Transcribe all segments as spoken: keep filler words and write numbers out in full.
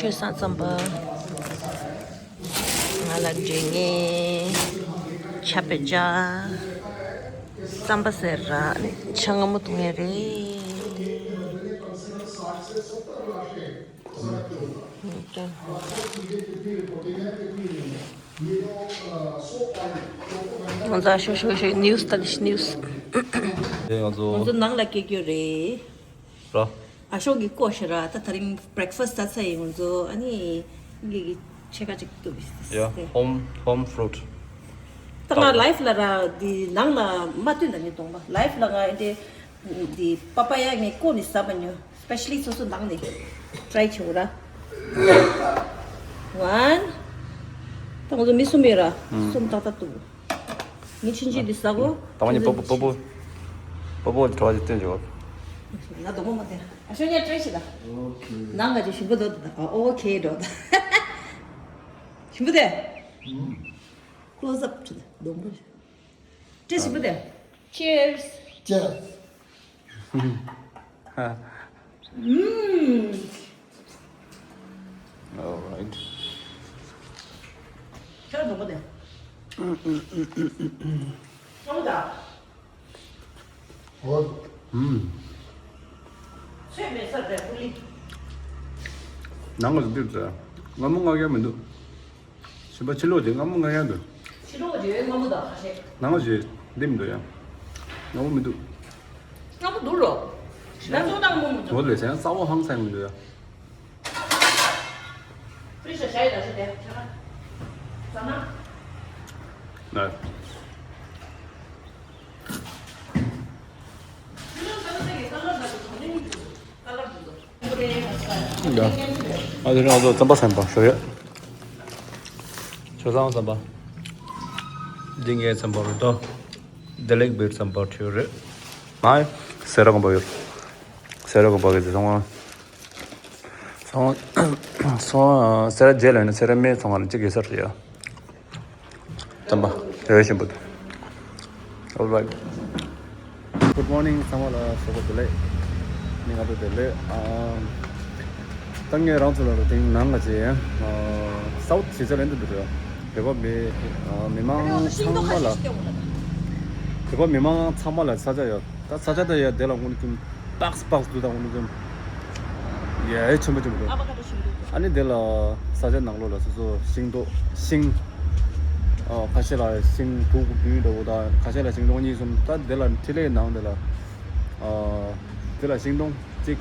ཁྱོད་སང་རྩམ་པ། ང་ལ་འདྲེ་ངེ་ཆ་པེ་ཅ། རྩམ་པ་ཟེར་ར་ཆ་སྔ་མོ་འཐུང་ངེ་རེད། ང་ཚོ་ཨ་ཤོ་ཤོ་ཤོ་ནིའུ་སི་ལྟ་ནི་ཤི་ནིའུ་སི། ཨེ་ང་ཚོ། ང་ཚོ་ནང་ལ་སྐྱེལ་རྒྱུ་རེད། ར། ཨ་ཤོ་གི་ཀོ་ཤ་ར་ད་ད་རིང་བྷི་རེག་ཕ་སི་ད་ཚ་ཡིན་ང་ཚོ་ཨ་ནི་ངེ་གི་ཆེ་ཁ་ཅིག་ཏུ་བི་སི། ཡ་ཧོམ་ཧོམ་ཕུ་རུ་ཊི། ད་ང་ལའིབ་ལ་ར་དེ་ནང་ལ་མ་བཏོན་ད་ནི་གཏོང་པ་ལའིབ་ལ་ང་ཨེ་དེ། འདི་པ་པ་ཡ་ངས་བསྐོལ་ནས་ཟ་བ་ཉོ། སི་པེ་ཤ་ལི་སོ་སོ་ནང་ནས་ཊི་རའི་བྱེད་འོ་ར། ཝན། ད་ང་ཚོ་མི་གསུམ་ཡོད་ར། ཨང་། གསུམ་ཏག་ཏག་ཏུ། ངས་ཕྱིན་ཆད་འདི་ཟ་གོ། ད་ང་གཉིས་པོ་པོ་པོ་པོ་པོ་དྲི་བ་ཅིག་སྟོན་བྱེད་གོ། ང་དོག་མོ་མ་དེ། ཨ་ཤོ་ཉ་ཊི་རའི་བྱེད་ད། ནང་ང་ཅིག་ཞིམ་པོ་འདུག་ད། ཨོ་ཁེ་འགྲོ་ད། ཞིམ་པོ་དེ། ཀློ་སི་ཨབ་བྱེད་ད་དོག་མོ། ཊེ་སི་ཞིམ་པོ་དེ། Cheers. Cheers. Mm. All right. ཁྱོད་ལ་དོག་པ་དེ། ཨོ་ད། ཨོ། ཨུམ། ཚོད་མེད་ས་རེད་ཀུ་ལི། ནང་ལ་འདུག་ཟེར། སྔ་མོ་ང་རྒྱལ་མི་འདུག་ཞིམ་པ་ཕྱི་ལོགས་དེ་སྔ་མོ་ང་རྒྱལ་འདུག་ཕྱི་ལོགས་དེ་སྔ་མོ་དང་ཁ་ཤས། ནང་ལོགས་དེ་འདི་མི་འདུག་ཡ། སྔ་མོ་མི་འདུག་སྔ་མོ་འདུག་ལོ། ང་ཚོ་དང་སྔ་མོ་མི་འདུག་འོ་ལེ་ཟེར་ན་རྩ་བ་ཧང་སང་མི་འདུག་ཡ། ཕི་རི་ཇི་ལ་བཞག་ཡོད་ད་ཞུ་དེ་ཆ་ལ། ཟ་ན། ལ། ཡ། ཨ་དེ་རིང་ང་ཚོ་རྩམ་པ་ཟ་བ་ཞོགས་ཡོད། ཆོས་བཟང་རྩམ་པ། འདི་ངའི་རྩམ་པ་རེད་དོ། བདེ་ལེགས་སྦིར་རྩམ་པ་ཁྱོད་རེད། ང་སེ་ར་དགོན་པ་ཡོད། སེ་ར་དགོན་པ་གི་ཚོང་ཁང་། ཚོང་ཚོང་སེ་ར་བྱེས་ལ་ཡོད་ན་སེ་ར་སྨད་ཚོང་ཁང་ལ་གཅིག་གེ་སར་རེད་ཡ། རྩམ་པ་རེ་བ་ཆེན་པོ་འདུག All right. Good morning. ཚང་མ་ལ་ཞོགས་པ་བདེ་ལེགས། ཉིན་ང་དྲོ་བདེ་ལེགས། ཨ། ད་ངས་རང་ཚོ་ལ་རུ་ཐེངས་ནང་ང་ཅེ། ཨ། སའུ་ཐི་ཟེར་ལེན་དུ་འདུག་ར། བོད་པ་མི། ཨ། མི་མང་ཚང་མ་ལ། བོད་པ་མི་མང་ཚང་མ་ལ་ས་ཆ་ཡོད། ད་ས་ཆ་དེ་ཡ་དེ་ལ་དངོས་གནས་ཀྱི་པགས་པགས་འདུག་ད་དངོས་གནས་ཀྱི་ཡ་ཆེན་པོ་ཆེན་པོ་འདུག་ཨ་ནི་དེ་ལ་ས་ཆ་ནང་ལོགས་ལ་སོ་སོ་ཤིང་ཏོག་ཤིང་། ཨ། ཁ་ཤས་ལ་ཤིང་དྲུག་བདུན་འདྲ་བོ་དང་ཁ་ཤས་ལ་ཤིང་སྡོང་གཉིས་གསུམ། ད་དེ་ལ་འཕྲིན་ལས་ནང་དེ་ལ། ཨ། དེ་ལ་ཤིང་སྡོང་གཅིག་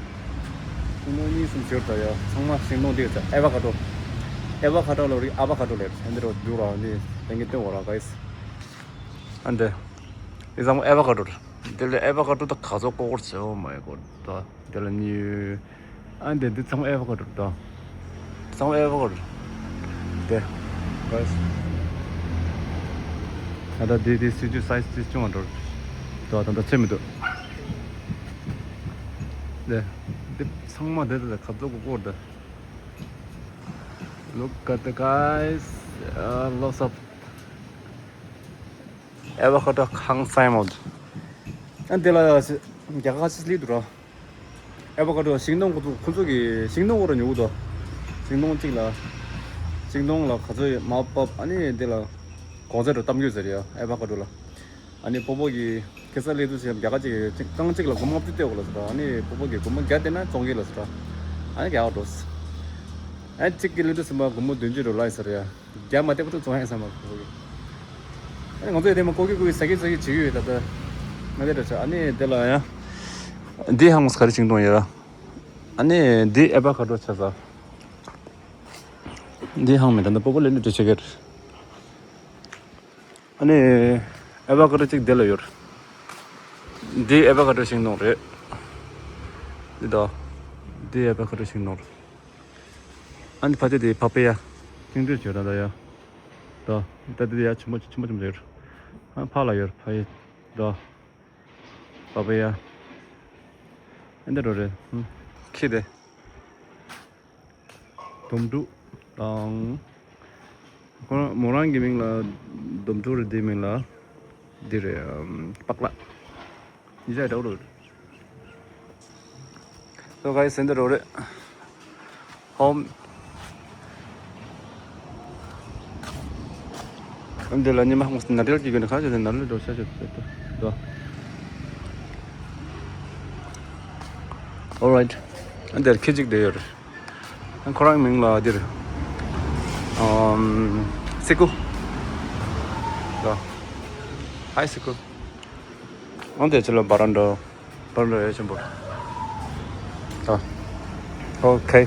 ཤིང་སྡོང་གཉིས་གསུམ་ཞོར་ད་ཡ་ཚང་མ་ཤིང་སྡོང་དེ་ཚ་ཨེ་བ་ཀ་ཏོ། ཨེ་བ་ཀ་ཏོ་ལ་རིག་ཨ་བ་ཀ་ཏོ་ལེབ་ཨེ་འདི་རོ་འདུག་ར་འདི་དེང་གི་སྟོན་བ་ར་ག་ཨིས། ཨ་འདི། འདི་ཚང་མ་ཨེ་བ་ཀ་ཏོ་རེད། འདི་ལ་ཨེ་བ་ཀ་ཏོ་ད་ག་ཚོད་ཀོ་ཀོར་ཟེར། Oh my God. ད་འདི་ལ་ནི། ཨ་འདི་འདི་ཚང་མ་ཨེ་བ་ཀ་ཏོ་རེད་ད། ཚང་མ་ཨེ་བ་ཀ་ཏོ་རེད། འདི། ག་ཨིས། ད་ད་འདི་འདི་སི་ཅུ་སའི་ཛི་འདི་ཅུང་ང་འགྲོ་རེད། ད་ད་ད་ཚོད་མི་འདུག་འདི། འདི་ཚང་མ་འདི་ད་ད་ག་ཚོད་ཀོ་ཀོར་ད། Look at the guys. Uh, lots of avocado ཧང་སང་མོད། ཨ་འདི་ལ་རྒྱ་གར་ཁ་ཤས་སླེབས་འདུག་ར། ཨེ་བ་ཀ་ཏོ་ཤིང་སྡོང་ཁོ་ཚོ་ཁོ་ཚོ་གི་ཤིང་སྡོང་ཁོ་ར་ཉོ་གི་འདུག་ཤིང་སྡོང་གཅིག་ལ། ཤིང་སྡོང་ལ་ག་ཚོད་མར་བབས། ཨ་ནི་འདི་ལ་གོང་ཚད་རུ་གཏམ་རྒྱུད་ཟེར་ཡ་ཨེ་བ་ཀ་ཏོ་ལ། ཨ་ནི་སྤོ་བོ་གི་ཁེ་ས་སླེབས་དུས་ཟེར་རྒྱ་གར་གཅིག་གི་རྐང་གཅིག་ལ་སྒོར་མོ་ལྔ་བཅུ་སྟེར་དགོས་ལ་ཟེར། ཨ་ནི་སྤོ་བོ་གི་སྒོར་མོ་བརྒྱ་སྟེར་ན་བཙོང་གི་ལ་ཟེར། ཨ་ནི་རྒྱ་གར་འགྲོ། ཨ་ནི་གཅིག་གི་སླེབས་དུས་ཟེར་མ་སྒོར་མོ་བདུན་ཅུ་རུ་ལ་ཟེར་ཡ། རྒྱ་མ་བལྟས་པ་དུ་བཙོང་ཡ་ས་མ་གོ་གི། ཨ་ནི་ང་ཚོ་ཡི་དེ་མ་ཀོ་ཀི་ཀོ་ཀི་ཟ་གི་ཟ་གི་བྱེད་ཀྱི་ཡོད་ད་ལྟ། ང་དེ་འདྲ་བྱ། ཨ་ནི་དེ་ལ་ཡང་། འདི་ཧང་མོ་ས་ག་རེ་ཤིང་སྡོང་ཡོད་ར། ཨ་ནི་འདི་ཨེ་བ་ཀ་ཏོ་ཆ་ས། འདི་ཧང་མེད་ད་ནི་སྤོ་བོ་ལེ་ལེ་འདྲ་བྱེད་ཀྱི་རེད། ཨ་ནི་ཨེ་བ་ཀ་ཏོ་གཅིག་དེ་ལ་ཡོད་རེད། འདི་ཨེ་བ་ཀ་ཏོ་ཤིང་སྡོང་རེད། འདི་ད། འདི་ཨེ་བ་ཀ་ཏོ་ཤིང་སྡོང་རེད། ཨ་ནི་ཕ་ཆེ་དེ་ཕ་པེ་ཡ། ཐིང་ཏུ་བྱོས་ད་ད་ཡ། ད། ད་དེ་ཡ་ཆུ་མོ་ཆུ་མོ་ཆུ་མོ་ཡོད། ཨ་ཕ་ལ་ཡོད་ཕ་ཡི། ད། ཕ་པེ་ཡ། ཨ་འདི་འགྲོ་རེད། ཁྱི་དེ། དོམ་ཕྲུག་དང་། ཁོ་རང་མོ་རང་གི་མིང་ལ་དོམ་ཕྲུག་རེད། དེའི་མིང་ལ་འདི་རེད། པག་ལ། ཡིན་ཤག་འདྲ་བོ་རེད། So guys, འདི་རོ་རེད། ཧོམ། ཨ་འདི་ལ་ཉི་མ་ཧོང་སི་ན་རེལ་གྱི་གོན་ཁ་ཅིག་ན་རེལ་འགྲོ་ཤ་ཤ་ཤ་ཤ། Alright. ཨ་འདིར་ཁྱི་གཅིག་བསྡད་ཡོད་རེད། ཨ་ཁོ་རང་མིང་ལ་འདིར། ཨམ། སི་ཀུ། Hi སི་ཀུ། ཨ་འདི་ཅི་ལ་བ་རན་ཌ། བར་ལ་ཡོད་ཆེན་པོ། ཨ། Okay.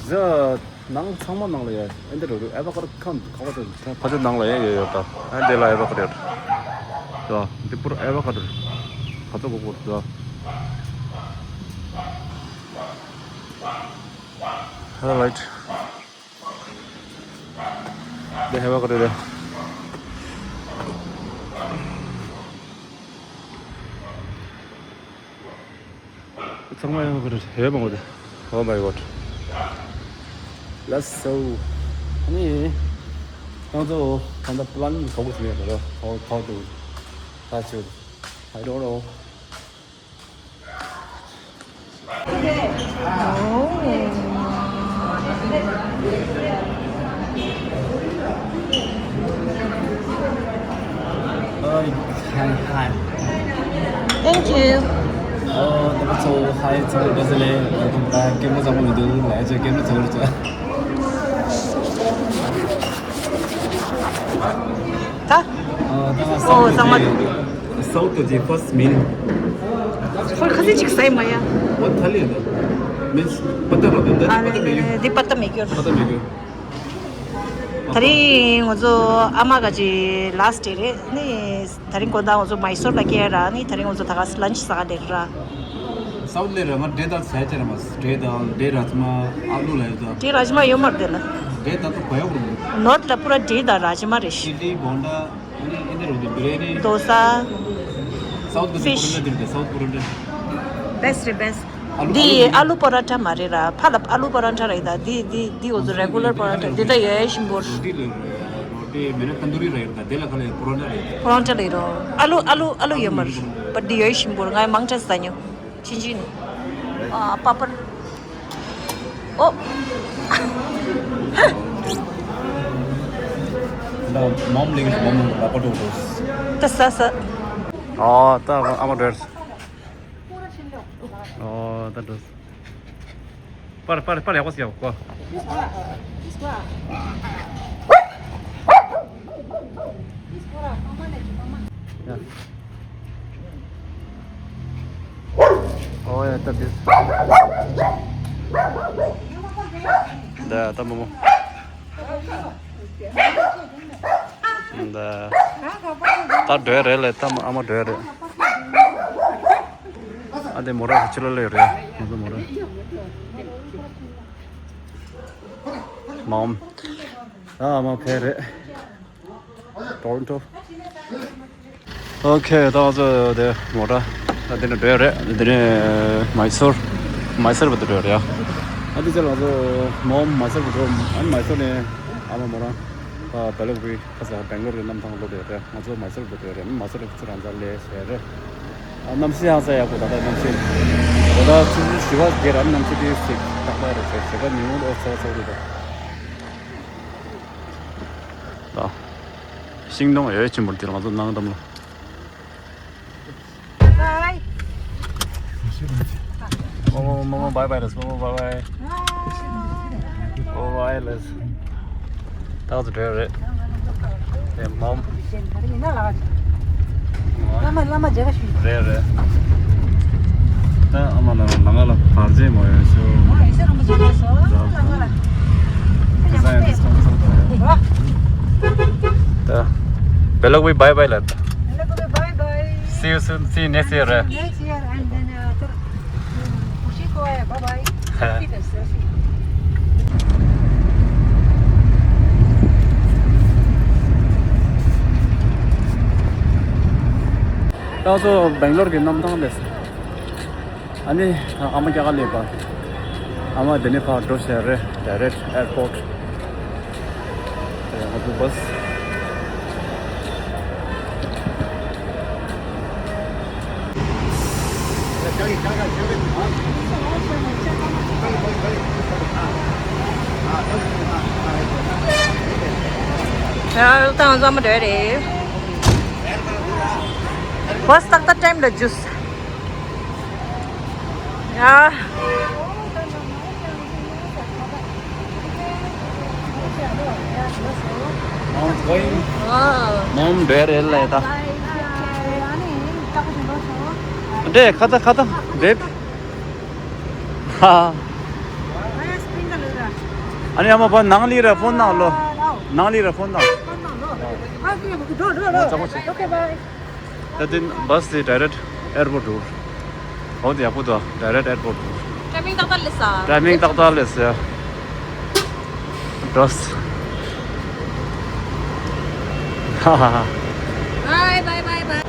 ཟ། ནང་ཚང་མ་ནང་ལ་ཡོད། ཨེ་འདི་རུ་ཨེ་བ་ཀ་ཌོ་ཁམ་ཁ་བ་དང་ཕ་ཚོ་ནང་ལ་ཡོད་ཡོད་ཡོད་ད། ཨེ་འདི་ལ་ཨེ་བ་ཀ་ཌོ་ཡོད། ད་འདི་པུར་ཨེ་བ་ཀ་ཌོ་ཕ་ཚོ་གོ་གོ་ད། Alright. འདི་ཧེ་བ་ཀ་ཌོ་རེད། ཚང་མ་ཡང་ཁོ་རེ་ཧེ་མང་པོ་འདུག Oh my God. Let's go. ཨ་ནི། ཁོང་ཚོ་ད་ལྟ་པི་ལན་ག་པར་ཞིག་ཡོད་པ་རེད། How, how to touch it? I don't know. Thank you. ཨོ། ད་ཚོ་ཧའི་ཚོ་བ་ཟེར་ལེ། Welcome back. སྐད་མོ་ཚང་མ་མི་འདུག་ལས་ཀྱི་སྐད་མོ་ཚང་མ་རེད། ད། ཨོ། ད་ཨོ་ཚང་མ། སའུ་ཏུ་ཅི་first meal. ཁོར་ཁ་སེ་ཅིག་ཟ་ཡི་མ་ཡ། ཨོ་ཐ་ལི་ད། Means པ་ཏ་ར་ད། ད་ཨ་པ་ཏ་མེ་གྱོ། འདི་པ་ཏ་མེ་གྱོ། པ་ཏ་མེ་གྱོ། ད་རིང་ང་ཚོ་ཨ་མ་ག་ཅི་last day རེད། ནི་ད་རིང་དགོང་དག་ང་ཚོ་མའི་སོར་ལ་སྐྱེལ་ར། ནི་ད་རིང་ང་ཚོ་ད་ག་lunch ཟ་ག་དེ་ར། སའུ་ཏུ་ལེ་ར་མ་འབྲས་དང་ཟ་ཅེ་ར་མ། འབྲས་དང་འབྲས་ར་ཛ་མ་ཨ་ལུ་ལ་ཡོད་ད། འབྲས་ར་ཛ་མ་ཡོད་མ་རེད་དེ་ལ། འབྲས་དང་ད་གོ་ཡ་གོ་རེད། North ལ་པུ་ར་འབྲས་དང་ར་ཛ་མ་རེད། ཨི་ལི་བོན་ཌ། ཨ་ནི་ཨི་འདི་རུ་འདི་བི་རི་ཡ་ནི། དོ་ས། South གི་འདི་fish པུ་ར་འདི་རེད། South པུ་ར་འདི། Best རེད་best། ཨ་ལུ་འདི་ཨ་ལུ་པོ་ར་ཊ་མ་རེད་ར། ཕ་ལ་ཨ་ལུ་པོ་ར་ཊ་རེད་ད། འདི་འདི་འདི་འོ་ཚོ་regular པོ་ར་ཊ་འདི་ད་ཡ་ཡ་ཞིམ་པོ། རོ་ཏི་ལ་རོ་ཏི་མེ་ན་ཏན་དུ་རི་ར་ཡོད་ད། དེ་ལ་ཁ་ལ་པོ་ར་ཊ་རེད། པོ་ར་ཊ་རེད་རོ། ཨ་ལུ་ཨ་ལུ་ཨ་ལུ་ཡོད་མ་རེད། པ་འདི་ཡ་ཡ་ཞིམ་པོ། ང་མང་ཆེ་ཟ་ཉོ། ཅིན་ཅིན། ཨ། པ་པར། ཨོ། ད་མོམ་ལིང་མོམ་ལ་པ་ཏོ་ཏོ། ད་ས་ས། ཨོ། ད་ཨ་མ་འགྲོ། ཨོ། ད་འགྲོ། པར་པར་པར་ཡག་པོ་ཟེར་ཡག་པོ། ཡ། ཨོ་ཡ། ད་དེ། ད་ད་མོ་མོ། ད་ད་འགྲོ་ཡ་རེད་ལེ། ད་ཨ་མ་འགྲོ་ཡ་རེད། ཨ་དེ་མོ་ར་ཁ་ཆུ་ལ་ལེ་རེད། ང་ཚོ་མོ་ར། མོམ། ཨ་མ་ཕེབས་རེད། Toronto. Okay. ད་ང་ཚོ་དེ་མོ་ཊ་ད་དེ་ནས་འགྲོ་ཡ་རེད། དེ་ནས་མའི་སོར། མའི་སོར་བར་དུ་འགྲོ་ཡ་རེད་ཡ། ཨ་དེ་ཚོ་ང་ཚོ་མོམ་མའི་སོར་བར་འགྲོ། ཨ་ནི་མའི་སོར་ནས་ཨ་མ་མོ་རང་ད་བེ་ལོག་བི་ཁ་ས་སྦེང་ལོར་གྱི་གནམ་ཐང་སླེབས་ཡོད་རེད། ང་ཚོ་མའི་སོར་བར་འགྲོ་ཡ་རེད། མའི་སོར་ཁོ་ཚོ་རང་ཚ་ལས་བྱས་རེད། ཨ་གནམ་གཤིས་ཡང་ས་ཡག་པོ། ད་ལྟ་གནམ་གཤིས་ད་ལྟ་ཆུ་ཚོད་བཞི་པ་བརྒྱད་རང་གནམ་གཤིས་དེ་ཞིག་ཏག་ཏག་རེད་བྱས། བྱས་པ་ཉིན་མོ་ཨོ་ཚ་ཚ་རེད་ད། ད། ཤིང་སྡོང་ཡོད་ཆེན་པོ་འདིར་ང་ཚོ་ནང་འགྲམ་ལ། Bye. མོ་མོ་མོ་མོ་bye bye ལབ། མོ་མོ་bye bye། Bye. Bye bye ལབ། ཏག་ཏག་འགྲོ་ཡ་རེད། དེ་མོམ། བླ་མ་བླ་མ་མཇལ་ཁ་ཞུ། རེད་རེད། ད་ཨ་མ་ལ་ལ་ང་ལ་བར་ཆད་མ་ཡོང་ཞུ། ཨོ་ཡེ་ཤེས་རིན་པོ་ཆེ་ལགས་སོ། བླ་མ་ལ། ད་བེ་ལོག་བི་bye bye ལབ། བེ་ལོག་བི་bye bye. See you soon. See you next year. Next year and then, uh, Bye bye. ད་ང་ཚོ་སྦེང་ལོར་གྱི་གནམ་ཐང་སླེབས་སོང་། ཨ་ནི་ཨ་མ་རྒྱ་གར་སླེབས་པ། ཨ་མ་དེ་ནས་ཕར་འགྲོ་བྱས་རེད། Direct airport. དེ་ང་ཚོ་བྷ་སི། ཡང་ཏང་ཙམ་རེད་རེད། བ་སྟག་ཏ་ཊའིམ་ལ་ཇུས། ཡ། Mom's going. Mom, where is Leta? འདྲེ་ཁ་ད་ཁ་ད་འདྲེ། ཧ། ཨ་ནི་ཨ་མ་པ་ནང་ལི་ར་ཕོན་ནང་ལོ། ནང་ལི་ར་ཕོན་ནང་། Okay, bye. ད་དེ་བྷ་སི་དེ་direct airport འགྲོ། འོ་དེ་ཡག་པོ་འདུག direct airport འགྲོ། ཊའི་མིང་ཏག་ཏག་སླེབས་ས། ཊའི་མིང་ཏག་ཏག་སླེབས་ས། འགྲོ། ཧ་ཧ་ཧ། Bye, bye, bye, bye.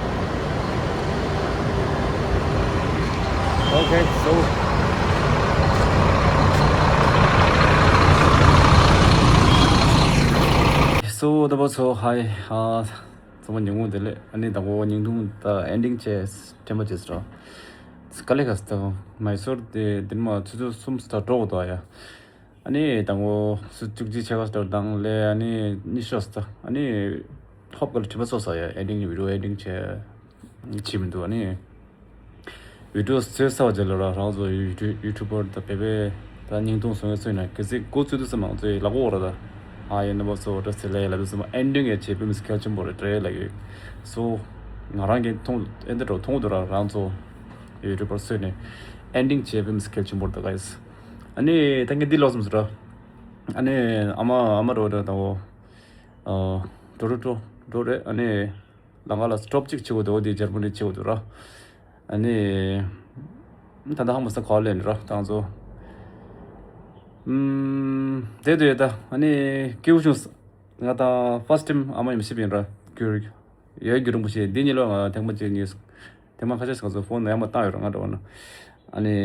Okay, so. So, the boss, so, hi. Uh, ཚང་མ་ཉིན་མོ་བདེ་ལེགས། ཨ་ནི་དང་པོ་བརྙན་ཐུང་ད་ཨེན་ཌིང་བྱས། དྲན་པ་བྱས་སོ། དཀའ་ལས་ཁག་སོང་། མའི་སོར་དེ་འདིར་མ་ཆུ་ཚོད་གསུམ་ཙམ་འགྲོ་དགོས་འདུག་ཡ། ཨ་ནི་དང་པོ་ཆུ་ཚོད་བཅུ་གཅིག་ཕྱེད་ཀ་ཙམ་དང་ལས་ཨ་ནི་ཉི་ཤུ་ཙམ། ཨ་ནི་ཧོབ་ག་ལ་དྲན་པ་སོ་སོ་ཡ། ཨེན་ཌིང་བི་ཌི་ཡོ་ཨེན་ཌིང་བྱས་བྱས་མི་འདུག་ཨ་ནི། བི་ཌི་ཡོ་བཟོས་ཚར་བ་རྗེས་ལ་ར་རང་ཚོ་ཡུ་ཊུབ་ཡུ་ཊུབ་པར་དང་བེ་བེ་དང་བརྙན་ཐུང་བཟོ་མཁན་ཚོས་ན་གལ་སྲིད་འགོ་བཙུགས་དུས་ཙམ་པ་ང་ཚོས་ལབ་དགོས་རེད་ད། ཨ་ཡེ་རྣམ་པ་ཚོ་བཀྲ་ཤིས་བདེ་ལེགས་ལབ་དུས་ཙམ་པ་ཨེན་ཌིང་ཡ་བྱས་དཔེ་མི་སྲིད་གལ་ཆེན་པོ་རེད་དྲན་ལབ་ཡོད། སོ། ང་རང་གིས་མཐོང་ཨེ་འདི་འདྲ་མཐོང་འདུག་ར། རང་ཚོ་ཡུ་ཊུབ་པར་ཚོས་ནས་ཨེན་ཌིང་བྱས་དཔེ་མི་སྲིད་གལ་ཆེན་པོ་རེད་ད་ག་ཡིས། ཨ་ནི་ད་ངས་འདི་ལོག་སོང་ཟེར་ར། ཨ་ནི་ཨ་མ་ཨ་མ་རོ་ར་དང་བོ། ཨ་འགྲོ་འགྲོ་འགྲོ་འགྲོ་རེད། ཨ་ནི། ལམ་ཁ་ལ་སི་ཊོབ་གཅིག་བྱེད་དགོས་འདུག་འོ་དེ་འཇར་མ་ནི་བྱེད་དགོས་འདུག་ར། ཨ་ནི། ད་ལྟ་ཧ་མ་སང་ག་པར་སླེབས་ནི་ར་ད་ང་ཚོ། ཨུམ། བསྡད་དུ་ཡོད་ད། ཨ་ནི་སྐྱིད་པོ་བྱུང་། ང་ད་ཕར་སི་ཊེམ་ཨ་མ་ཡུམ་གཞིས་པ་ཡིན་ར། རྒྱུ་ཡོད་རྒྱུ་རིང་པོ་ཞིག་འདི་གཉིས་ལོ་ང་ཐེངས་མ་གཅིག་གཉིས། ཐེངས་མ་ཁ་ཤས་ཤིག་ང་ཚོ་ཕོན་ཡར་མར་བཏང་ཡོད་ར་ང་འདྲ་བ་ན། ཨ་ནི།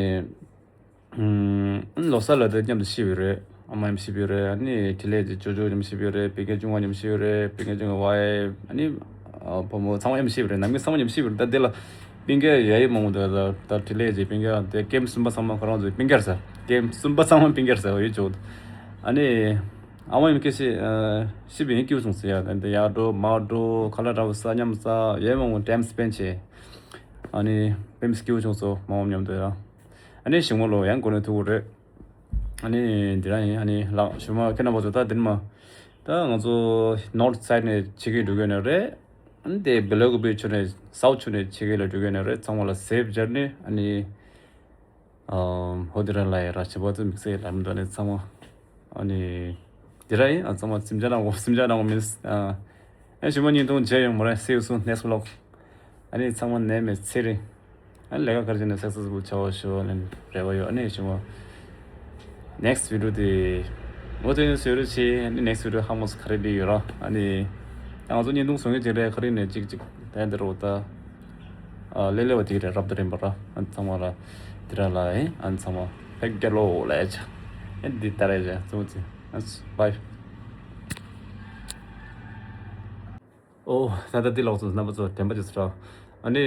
ཨུམ། ལོ་གསར་ལ་དེ་མཉམ་དུ་ཤི་བའི་རེད། ཨ་མ་མཉམ་ཤི་བའི་རེད། ཨ་ནི་འཕྲིན་ལས་ཀྱི་ཅོ་ཅོ་མཉམ་ཤི་བའི་རེད། སྤུན་ཀྱག་ཆུང་བ་མཉམ་ཤི་བའི་རེད། སྤུན་ཀྱག་ཆུང་བ་ཨ་ནི་བུ་མོ་ཚང་མ་མཉམ་ཤི་བའི་རེད། ནང་མི་ཚང་མ་མཉམ་ཤི་བའི་རེད། ད་དེ་ལ་སྤུན་ཀྱག་ཡ་ཡི་མང་པོ་འདུག་ད་ད་འཕྲིན་ལས་ཀྱི་སྤུན་ཀྱག་དེ་ཀེམ་གསུམ་པ་ཚང་མ་ཁོ་རང་ཚོའི་སྤུན་ཀྱག་རེད་ས། ཀེམ་གསུམ་པ་ཚང་མ་སྤུན་ཀྱག་རེད་ས་ཡོད་ཅོག་ཨ་ནི་ཨ་མ་མཉམ་སྐད་ཤི་ཤི་བའི་སྐྱིད་པོ་བྱུང་ཟེར་ཡ། ད་འདི་ཡར་འགྲོ་མར་འགྲོ་ཁ་ལག་འདྲ་བོ་ཟ་མཉམ་ཟ་ཡ་མང་པོ་ཊའིམ་སི་པེན་ཌི་བྱས། ཨ་ནི་དཔེ་མི་སྲིད་སྐྱིད་པོ་བྱུང་སོང་མ་འོངས་མཉམ་དུ་ཡ། ཨ་ནི་ཞིང་མོ་ལོ་ཡང་འགོ་ནས་ཐུག་གི་རེད། ཨ་ནི་འདི་རང་ཡིན། ཨ་ནི་ལགས་ཞུ་མ་ཁྱེད་རྣམ་པ་ཚོ་ད་འདིར་མ། ད་ང་ཚོ་ནོར་ཐི་སའིཌ་ནས་ཕྱི་རྒྱལ་འགྲོ་གི་ཡོད་ནི་རེད། ཨ་ནི་དེ་སྦེ་ལ་ཀུ་པེ་ཕྱོགས་ནས་སའུ་ཐི་ཕྱོགས་ནས་ཕྱི་རྒྱལ་ལ་འགྲོ་གི་ཡོད་ནི་རེད། ཚང་མ་ལ་སེབ་ཇར་ནི། ཨ་ནི་ཨམ་ཧོ་དེ་ར་ལ་ཡ་ར་བྱེད་པ་ཚོ་དམིགས་བསལ་ལམ་འདི་ནས་ཚང་མ། ཨ་ནི་དེ་ར་ཡིན། ཨ་ཚང་མ་སེམས་ཅན་རང་གོ་སེམས་ཅན་རང་གོ་མིན། ཨ་ཨེ་ཞུ་མ་བརྙན་ཐུང་མཇལ་ཡོང་མོ་ར། See you soon next vlog. ཨ་ནི་ཚང་མ་ནད་མེད་ཚེ་རིང་། ཨ་ནི་ལས་ཀ་ག་རེ་བྱས་ནས་སག་སེ་སི་ཕུལ་བྱ་བ་ཞུ་བ་ལ་རེ་བ་ཡོད། ཨ་ནི་ཞུ་བ་ནེག་སི་ཊི་བི་ཌི་ཡོ་དེ་ངོ་དེ་ནས་བཟོས་རེ་བྱས། ཨ་ནི་ནེག་སི་ཊི་བི་ཌི་ཡོ་ཧ་མོ་སི་ག་རེ་ལི་ཡོད་ར། ཨ་ནི་ང་ཚོ་བརྙན་ཐུང་བཟོ་མཁན་ཅིག་རེད། ག་རེ་ནས་ཅིག་ཅིག་ད་འདི་རོ་ད་ཨ་ལེ་ལེ་བ་དེ་རེད། རབ་ཏུ་རིམ་པ་ར། ཨ་ཚང་མ་ལ་དེ་ར་ལ་ཨེ་ཨ་ཚང་མ་ཕེག་རྒྱལ་ལོ་ལ་ཨེ་ཆ་ཨེ་འདི་ལྟར་ཨེ་ཆ་ཚོ་ཚི་ཨ་བྷའི། ཨོ་ད་ལྟ་འདི་ལོག་སོང་། རྣམ་པ་ཚོ་དྲན་པ་ཅིག་སོ་ར། ཨ་ནི་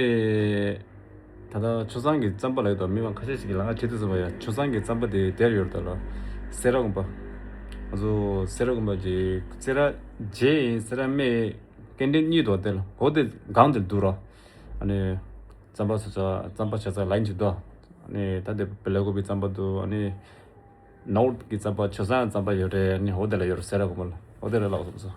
ད་ལྟ་ཆུ་བཟང་གི་རྩམ་པ་ལ་ཡོད་དོ། མི་མང་ཁ་ཤས་ཤིག་གིས་ལ་ང་བྱེད་དུ་སོང་བ་ཡ། ཆུ་བཟང་གི་རྩམ་པ་དེ་དེར་ཡོད་དོ་ལ། སེ་ར་དགོན་པ། ང་ཚོ་སེ་ར་དགོན་པ་གི་སེ་ར་རྗེ་ཡིན་སེ་ར་སྨད་སྐད་འཕྲིན་གཉིས་དོ་དེ་ལ་འོ་དེ་སྒང་དེར་འདུག་ར། ཨ་ནི་རྩམ་པ་ཚོ་ཚ་རྩམ་པ་བྱ་ཚ་ལ་ཡིན་གྱི་འདུག་ཨ་ནི་ད་དེ་སྦེ་ལ་ཀུ་པེ་རྩམ་པ་འདུག་ཨ་ནི་ནོར་ཐི་གི་རྩམ་པ་ཆུ་བཟང་རྩམ་པ་ཡོད་རེད། ཨ་ནི་འོ་དེ་ལ་ཡོད་རེད། སེ་ར་དགོན་པ་ལ་འོ་དེ་ལ་ལགས་སོ།